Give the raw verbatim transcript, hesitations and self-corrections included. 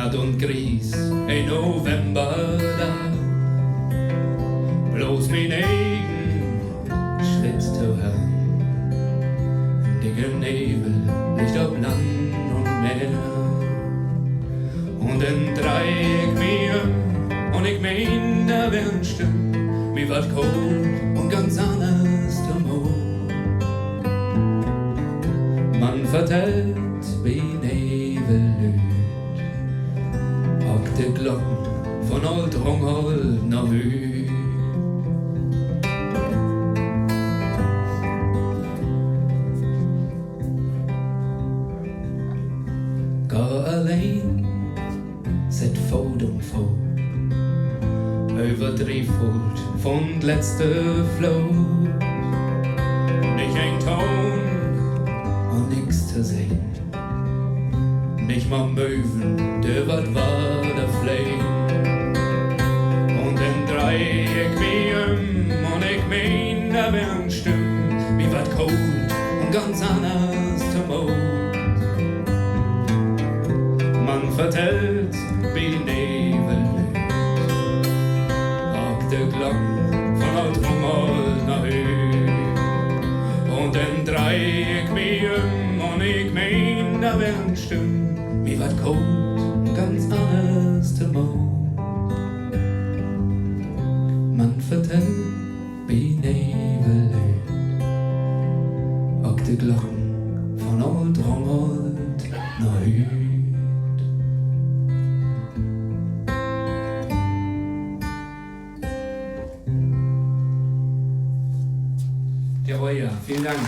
Natt un gries, en Novemberdag, blots mien egen Schritt to hören. Dicke Nevel liggt op Land un Meer. Un denn dreih ik mi üm un ik meen, dor weer en Stimm, mi warrt koolt un ganz anners to Moot. Man vertellt bi Nevelslüüd, ok de Glocken von Old Rungholt na hüüt. Gah alleen, sett Foot um Foot över Driefolt vun letzte Floot. Nich een Toon un nix to sehn, nich mal Möwen, de wat Water flehn. Un denn dreih ik mi üm un ik meen, dor weer en Stimm, mi warrt koolt un ganz anners to Moot. Man vertellt bi Nevel ok de Glocken von Old Rungholt na hüüt. Un denn dreih ik mi üm un ik meen, dor weer en Stimm, mi warrt koolt un ganz anners to Moot. Man vertellt bi Nevel ok de Glocken von Old Rungholt na hüüt. Jawohl, ja, vielen Dank.